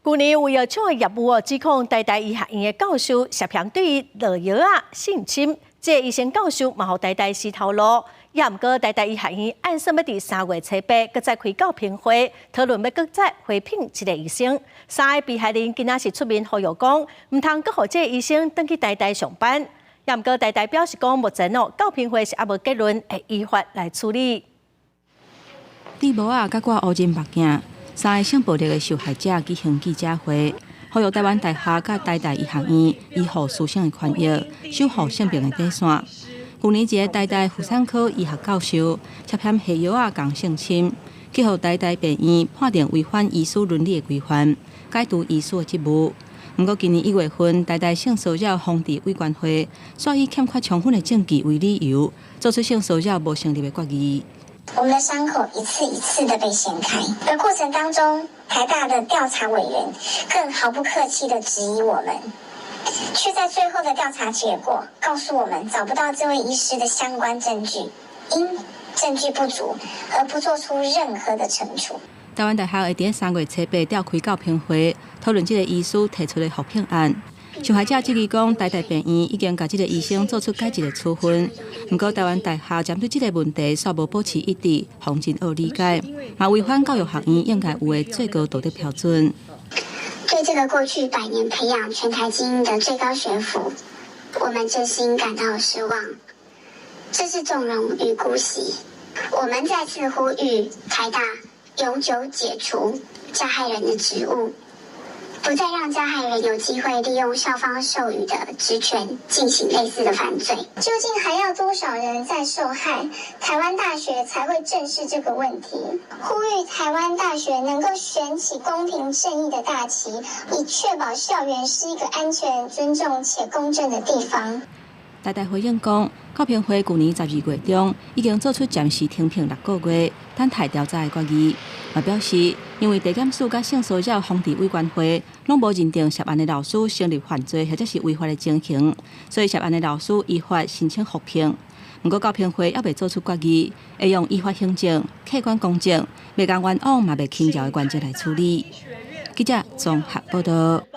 舊年有藥廠的業務哦，指控台大醫學院的教授涉嫌對伊落藥仔性侵，這個醫生教授嘛予台大死頭路。也毋過台大醫學院按算欲佇3月初8閣再開教評會，討論欲閣再回聘這個醫生。三個被害人今仔是出面呼籲講，毋通閣予這個醫生轉去台大上班。也毋過台大表示講，目前哦教評會是猶無結論，會依法來處理。戴帽仔佮掛烏人目鏡。三个性暴力的受害者舉行記者會，呼籲台灣大學佮台大醫學院維護師生的權益，守護性平的底線。舊年一个台大婦產科醫學教授涉嫌下藥仔共性侵，去予台大病院判定違反醫師倫理的規範，解除醫師的職務。毋過今年1月份，台大性騷擾防治委員會煞以欠缺充分的證據為理由，做出性騷擾無成立的決議。我們的傷口一次一次的被掀開，而過程當中，台大的調查委員更毫不客氣的質疑我們，卻在最後的調查結果告訴我們找不到這位醫師的相關證據，因證據不足而不做出任何的懲處。台灣大學會佇3月初8召開教評會，討論這個醫師提出的復聘案。受害者質疑講，台大病院已經共這个醫生做出解職的處分，毋過台灣大學針對這个問題，煞無保持一致，予人真惡理解，嘛違反教育學院應該有的最高道德標準。對這個過去100年培養全台精英的最高學府，我們真心感到失望。這是縱容與姑息。我們再次呼籲台大永久解除加害人的職務，不再讓加害人有機會利用校方授予的職權進行類似的犯罪。究竟還要多少人在受害，台灣大學才會正視這個問題？呼籲台灣大學能夠懸起公平正義的大旗，以確保校園是一個安全、尊重且公正的地方。台大回應講，教評會舊年12月中已經做出暫時停聘6個月，等待調查的決議。嘛表示，因為地檢署佮性騷擾防治委員會攏無認定涉案的老師成立犯罪或者是違法的情形，所以涉案的老師依法申請復聘。毋過教評會猶未做出決議，會用依法行政、客觀公正、袂共冤枉嘛袂輕饒的原則來處理。記者綜合報道。